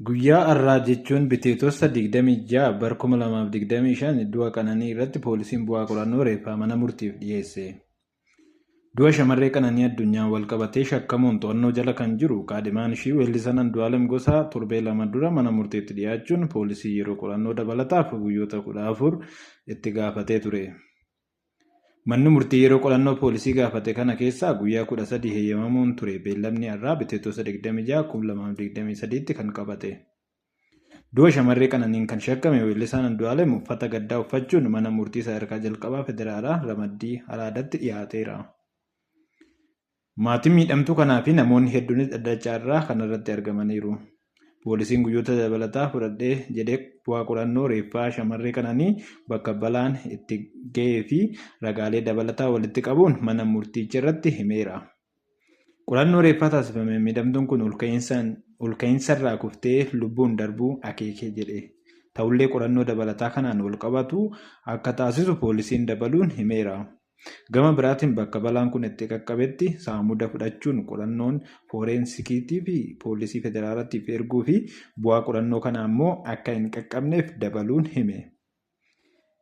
Guyyaa har'aa jechuun Bitootessa 26 bara 2025 du'a Qananii irratti poolisiin bu'aa qorannoo reeffaa mana murtiif dhiyeesse. Du'a shamarree Qananii Addunyaan walqabatee shakkamuun to'annoo jala kan jiru kaadhimaan ishii weellisaan Andu'aalem Gosaa torbee 2 dura mana murtiitti dhiyaachuun poolisii yeroo qorannoo dabalataaf guyyoota 14 itti gaafatee ture. Manni murtii yeroo qorannoo poolisii gaafate kana keessaa guyyaa 13 heeyyamamuun ture beellamni har'aa Bitootessa 26, 2023tti kan qabate. Du'a shamarree Qananiin kan shakkame weellisaan Andu'aalem uffata gaddaa uffachuun mana murtii sadarkaa jalqabaa federaalaa ramaddii Araadatti dhiyaateera. Maatiin miidhamtuu kanaa fi namoonni hedduunis dhaddacha har'aa kanarratti argamaniiru. Poolisiin guyyoota dabalataa fudhadhee jedhee bu'aa qorannoo reeffaa shamarree Qananii bakka balaan itti gahee fi ragaalee dabalataa walitti qabuun mana murtiicharratti himeera. Qorannoo reeffaa taasifameen miidhamtuun kun olka'iinsarraa kuftee lubbuun darbuu akeeke jedhe. Ta'ullee qorannoo dabalataa kanaan walqabatu akka taasisu poolisiin dabaluun himeera. Gama biraatiin bakka balaan kun itti qaqqabetti saamuda fudhachuun qorannoon fooreensikiitii fi poolisii federaalaatiif erguu fi bu'aa qorannoo kanaa immoo akka hin qaqqabneef dabaluun hime.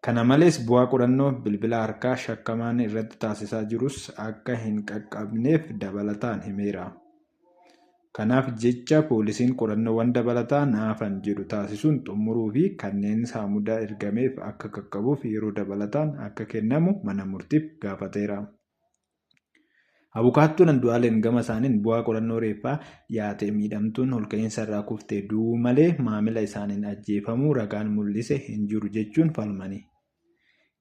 Kana malees bu'aa qorannoo bilbila harkaa shakkamaan irratti taasisaa jirus akka hin qaqqabneef dabalataan himeera. Kanaaf jecha poolisiin qorannoowwan dabalataa na hafan jedhu taasisuun xummuruu fi kanneen saamuda ergameef akka qaqqabuuf yeroo dabalataan akka kennamu mana murtiif gaafateera. Abukaattoon Andu'aalem gama isaaniin bu'aa qorannoo reeffaa dhiyaate miidhamtuun olka'iinsarraa kuftee du'uu malee maamila isaaniin ajjeefamuu ragaan mul'ise hin jiru jechuun falmani.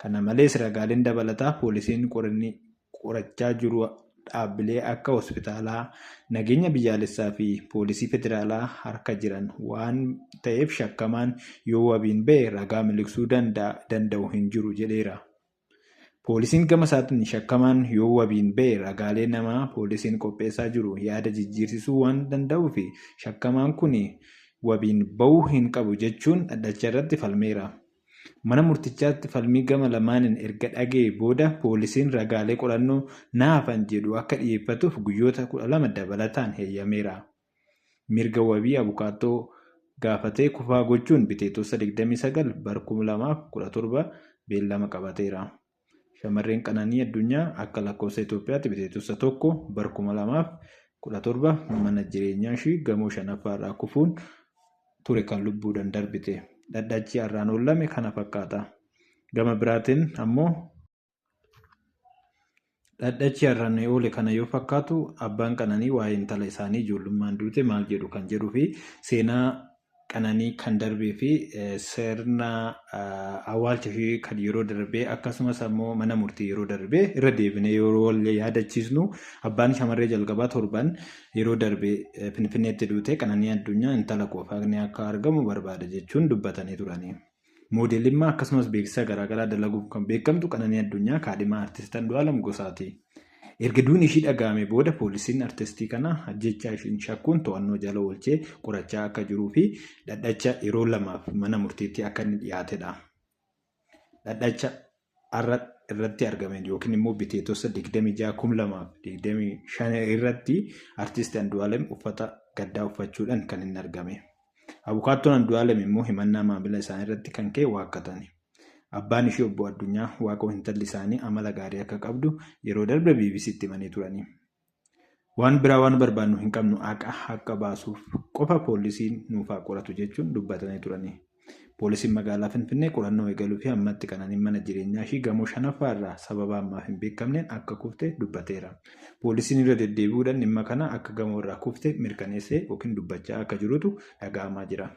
Kana malees ragaaleen dabalataa poolisiin qorachaa jiru dhaabbilee akka hospitaalaa, nageenya biyyaalessaa fi poolisii federaalaa harka jiran waan ta'eef shakkamaan yoo wabiin ba'e ragaa miliqsuu danda'u hin jiru jedheera. Poolisiin gama isaatiin shakkamaan yoo wabiin ba'e ragaalee namaa poolisiin qopheessaa jiru yaada jijjiirsisuu waan danda'uuf shakkamaan kun wabiin ba'uu hin qabu jechuun dhaddacha irratti falmeera. Mana murtichaatti falmii gama lamaaniin erga dhaga'ee booda poolisiin ragaalee qorannoo na hafan jedhu akka dhiyeeffatuuf guyyoota 12 dabalataan heeyyameera. Mirga wabii abukaattoo gaafatee kufaa gochuun Bitootessa 29 bara 2017 beellama qabateera. Shamarreen Qananii Addunyaa akka lakkoofsa Itoophiyaatti Bitootessa 1 bara 2017 mana jireenyaa ishii gamoo shanaffaarraa kufuun ture kan lubbuudhaan darbite. Dhadhachi har'aan oollame kana fakkaata. Gama biraatiin ammoo dhadhachi har'aan oole kana yoo fakkaatu abbaan Qananii waa'ee intala isaanii ijoollummaan duute maal jedhu kan jedhuu fi seenaa Qananii kan darbee fi sirna awwaalcha ishee kan yeroo darbee akkasumas ammoo mana murtii yeroo darbee irra deebinee yeroo wal yaadachiisnu abbaan shamarree jalqabaa torban yeroo darbe Finfinneetti duute Qananii Addunyaa intala koo haqni akka argamu barbaada jechuun dubbatanii turani. Moodeelimmaa akkasumas beeksisa garaagaraa dalaguuf kan beekamtu Qananii Addunyaa kaadhimaa Artist Andu'aalam Gosaati. Erga duuni ishii dhaga'ame booda poolisiin artistii kana ajjeechaa ishiin shakkuun to'annoo jala oolchee qorachaa akka jiruu fi dhadhacha yeroo lamaaf mana murtiitti akka inni dhiyaatedha. Dhadhacha har'a irratti argameen yookiin immoo Bitootessa 26 2025 irratti Artisti Andu'aalem uffata gaddaa uffachuudhaan kan inni argame. Abukaattoon Andu'aalem immoo himannaa maamila isaanii irratti kan ka'e waakkatani. Abbaan ishee obbo Addunyaa Waaqoo intalli isaanii amala gaarii akka qabdu yeroo darbe BBCtti himanii turani. Waan biraa waan barbaannu hin qabnu haqa akka baasuuf qofa poolisiin nuuf haa qoratu jechuun dubbatanii turani. Poolisiin magaalaa Finfinnee qorannoo eegaluu fi ammatti Qananiin mana jireenyaa ishii gamoo shanaffaa irraa sababa ammaaf hin beekamneen akka kufte dubbateera. Poolisiin irra deddeebi'uudhaan dhimma kana akka gamoo irraa kufte mirkaneessee yookiin dubbachaa akka jirutu dhaga'amaa jira.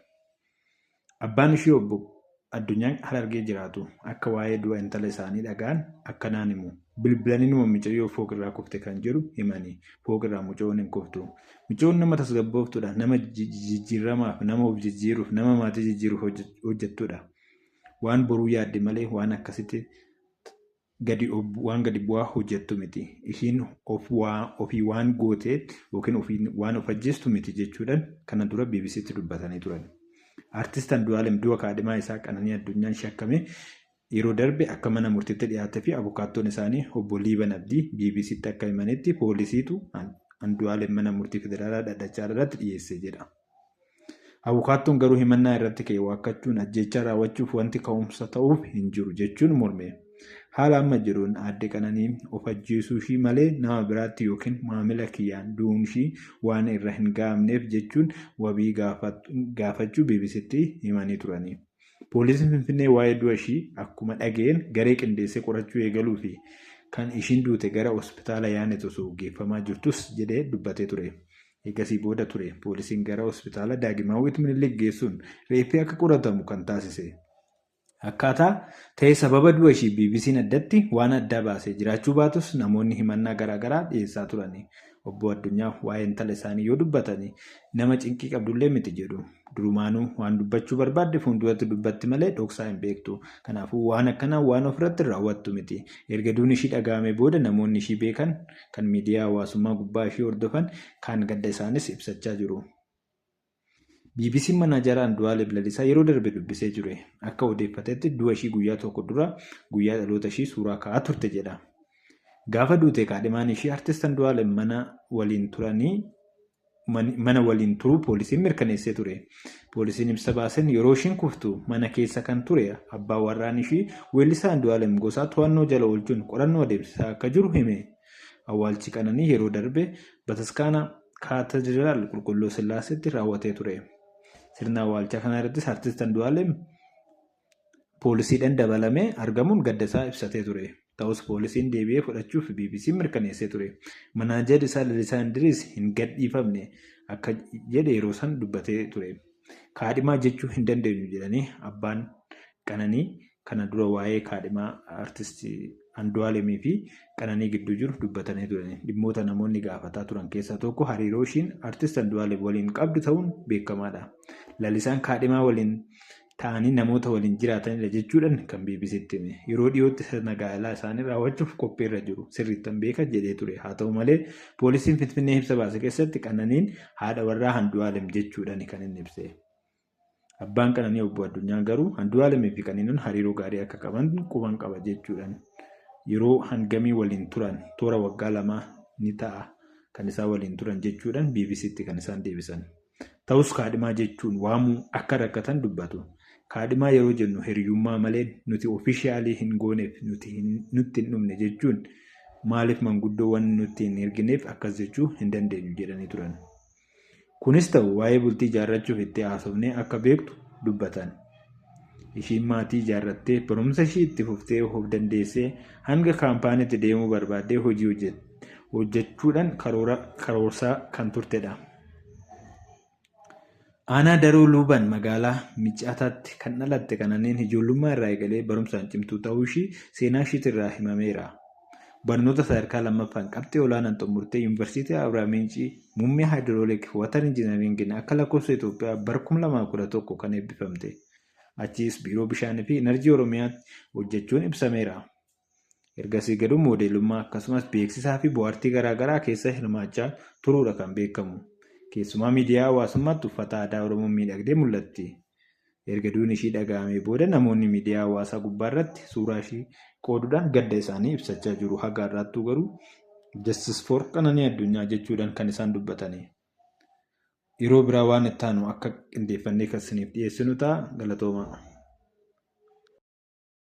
Abbaan ishii obbo Addunyaan Harargee jiraatu. Akka waa'ee du'a intala isaanii dhaga'an akkanaan himu. Bilbilaniinuma micayyoo fooqirraa kufte kan jedhu himani. Fooqirraa mucayoon hin kuftu. Mucayoon nama tasgabbooftuudha. Nama jijjiiramaaf, nama of jijjiiruuf, nama maatii jijjiiruuf hojjettudha. Waan boruu yaadde malee waan akkasitti gadi waan gadi bu'aa hojjettu miti. Ishiin of waa ofii waan goote yookiin ofii waan of ajjeestu miti jechuudhaan kana dura BBCtti dubbatanii turan. Artist Andu'aalem du'a kaadhimaa isaa Qananii Addunyaan shakkame yeroo darbe akka mana murtiitti dhiyaate fi abukaattoon isaanii obbo Liiban Abdii BBCtti akka himanitti poolisiitu Andu'aalem mana murtii federaalaa dhaddacha Araadaatti dhiyeesse jedha. Abukaattoon garuu himannaa irratti ka'e waakkachuun ajjeechaa raawwachuuf wanti ka'umsa ta'uuf hin jiru jechuun morme. Haala amma jiruun aadde Qananii of ajjeesuu ishii malee nama biraatti yookiin maamila kiyyaan du'uun ishii waan irra hin ga'amneef jechuun wabii gaafachuu BBCtti himanii turani. Poolisiin Finfinnee waa'ee du'a ishii akkuma dhaga'een garee qindeessee qorachuu eegaluu fi kan ishiin duute gara hospitaala Yaanet osoo geeffamaa jirtus jedhee dubbatee ture. Eegasii booda ture poolisiin gara hospitaala Daagimaawwit Minilik geessuun reeffi akka qoratamu kan taasise. Akkaataa ta'e sababa du'a ishii BBC'n addatti waan addaa baasee jiraachuu baatus namoonni himannaa garaagaraa dhiyeessaa turani. Obbo Addunyaa waa'ee intala isaanii yoo dubbatani nama cinqii qabdullee miti jedhu. Durumaanuu waan dubbachuu barbaadde fuulduratti dubbatti malee dhoksaa hin beektu. Kanaafuu waan akkanaa waan ofirratti raawwattu miti. Erga duun ishii dhaga'amee booda namoonni ishii beekan kan miidiyaa hawaasummaa gubbaa ishii hordofan kaan gadda isaanis ibsachaa jiru. BBC'n manaajara Andu'aalem Lalisaa yeroo darbe dubbisee ture. Akka odeeffatetti du'a ishii guyyaa tokko dura guyyaa dhaloota ishii suuraa ka'aa turte jedha. Gaafa duute kaadhimaan ishii artist Andu'aalem mana waliin turanii mana waliin turuu poolisiin mirkaneessee ture. Poolisiin ibsa baaseen yeroo ishiin kuftu mana keessa kan ture abbaa warraan ishii weellisaa Andu'aalem Gosaa to'annoo jala oolchuun qorannoo adeemsisaa akka jiru hime. Awwaalchi Qananii yeroo darbe bataskaana Kaatediraal Qulqulluu Sillaaseetti raawwatee ture. Sirna awwaalchaa kana irrattis Artist Andu'aalem poolisiidhaan dabalamee argamuun gadda isaa ibsatee ture. Ta'us poolisiin deebi'ee fudhachuuf BBC'n mirkaneessee ture. Manaajarri isaa Lalisaa Indiriis hin gadhiifamne akka jedhe yeroo san dubbatee ture. Kaadhimaa jechuu hin dandeenyu jedhanii abbaan Qananii kana dura waa'ee kaadhimaa artist Andu'aalemii fi Qananii gidduu jiru dubbatanii turani. Dhimmoota namoonni gaafataa turan keessaa tokko hariiroo ishiin artist Andu'aalem waliin qabdu ta'uun beekamaadha. Lalisaan kaadhimaa waliin ta'anii namoota waliin jiraatanidha jechuudhaan kan BBCtti hime. Yeroo dhiyootti sirna gaa'elaa isaanii raawwachuuf qophiirra jiru. Sirriittan beeka jedhee ture. Haa ta'u malee poolisiin Finfinnee ibsa baase keessatti Qananiin haadha warraa Andu'aalem jechuudhaan kan inni ibse. Abbaan Qananii Obbo Addunyaan garuu Andu'aalemii fi Qananiin hariiroo gaarii akka qaban quban qaba jechuudhaan yeroo hangamii waliin turan toora waggaa lamaa ni ta'a kan isaan waliin turan jechuudhaan BBCtti kan isaan deebisan. Ta'us kaadhimaa jechuun waamuu akka rakkatan dubbatu. Kaadhimaa yeroo jennu hiriyummaa malee nuti ofishaalii hin gooneef nuti nutti hin dhumne jechuun maaliif manguddoo waan nutti hin ergineef akkas jechuu hin dandeenyu jedhanii turan. Kunis ta'u waa'ee bultii ijaarrachuuf itti haasofnee akka beektu dubbatan. Ishiin maatii ijaarrattee barumsa ishii itti fuftee of dandeessee hanga kaampaaniitti deemuu barbaaddee hojii hojjechuudhaan karoora karoorsaa kan turtedha. Aanaa Daroo Luuban magaalaa Micaataatti kan dhalatte Qananiin ijoollummaa irraa eegalee barumsaan cimtuu ta'uu ishii seenaa ishiitirraa himameera. Barnoota sadarkaa lammaffaan qabxii olaanaan xumurtee Yuunivarsiitii Arbaa Mincii muummee Haayidroolik Water Injiinaringiin akka lakkoofsa Itoophiyaa bara 2011 kan eebbifamte. Achiis Biiroo Bishaanii fi Inarjii Oromiyaatti hojjechuun ibsameera. Ergasii garuu moodeelummaa akkasumas beeksisaa fi bohaartii garaagaraa keessa hirmaachaa turuudha kan beekamu. Keessumaa miidiyaa hawaasummaatti uffata aadaa Oromoon miidhagdee mul'atti. Erga duun ishii dhaga'amee booda namoonni miidiyaa hawaasaa gubbaarratti suuraa ishii qooduudhaan gadda isaanii ibsachaa jiru. Haga har'aattuu garuu Justice for Qananii Addunyaa jechuudhaan kan isaan dubbatani. Yeroo biraa waan itti aanu akka qindeeffannee kan isiniif dhiyeessinu ta'a. Galatoomaa.